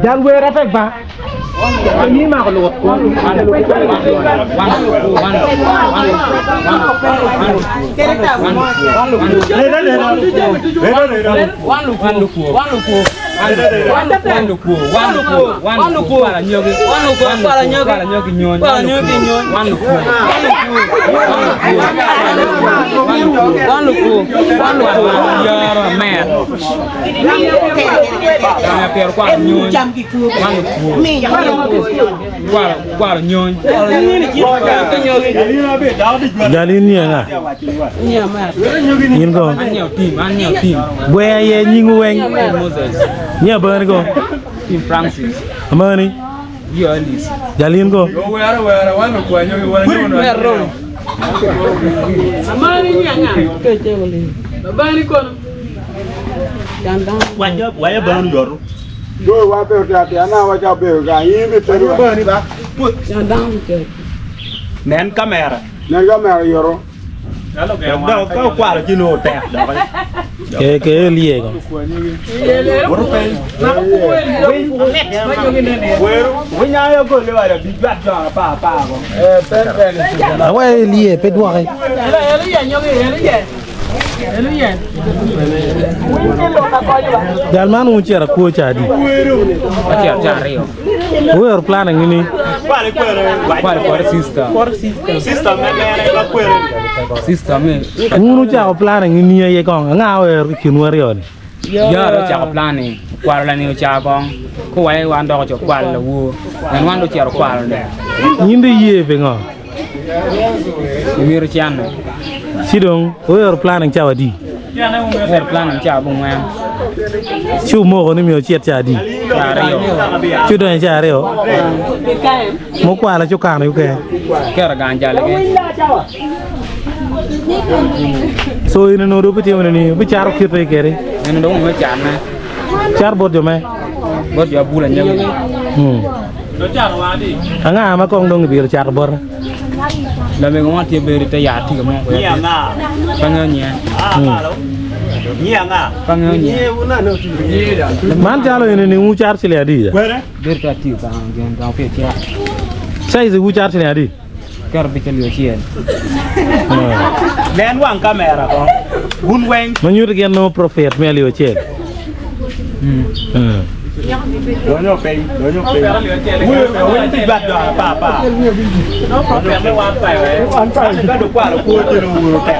Jal wer atek ba. Jal in niye nga? In go. Gwe aye nyingu weng. Nye abani go. Amani. Jal in go. Nen kamera. Nen kamera yoto. Dok ka okwalo ci nongo tek dok. Ke ke elie ko. Winyayo gole wa bi jwat jo apa apa ko. Awa elie pe dwoke. Jal man wun cito akwo ca adi? Acito ca aryo. Wuwero planning nining? Kwalo kore sister. Sister me mere ba kwere. Sister me. Wun wucako planning nining aye kong? Anga owero i kinwu aryo-ni? Yaro ocako planning. Kwalo lani ocako kong. Kuwaye wan dok oco kwalo lawor. En wan dong ocito kwalo ne. In dong iye pingo? Imito cente. Ci dong wuwero planning cawa adi? Wuwero planning cawa abongwen. Ci wumoko ni myero wucit cawa adi? Cawa aryo. Ci wudonyo cawa aryo? Mukwalo ci okano yuke? Keto gang jaligi. So in onongo dong bitimo ni bicato kite kede? En dong onongo canne. Cato bot jo me? Bot jo abula anyogi. Hmm. Anga ma kong dong ibiro cato bote? Lamego mo tye bedo i te yat tye ka mo kwede. Pe ngeyo nyinge. Pe ngeyo nyinge. Man calo eni ni wucato ciling adi? Bedo ka tiyo gang gin gang pye cek. Size wucato ciling adi? Keto bic alio acel. Nen wang kamera ko. Wun weng. Ma nyuto gin nongo profit me alio acel. Donyo piny, donyo piny. Winy pi jwat jo apa apa. No profit me 1.5 eh. Ka dukwalo kwo ci nongo wuro tek.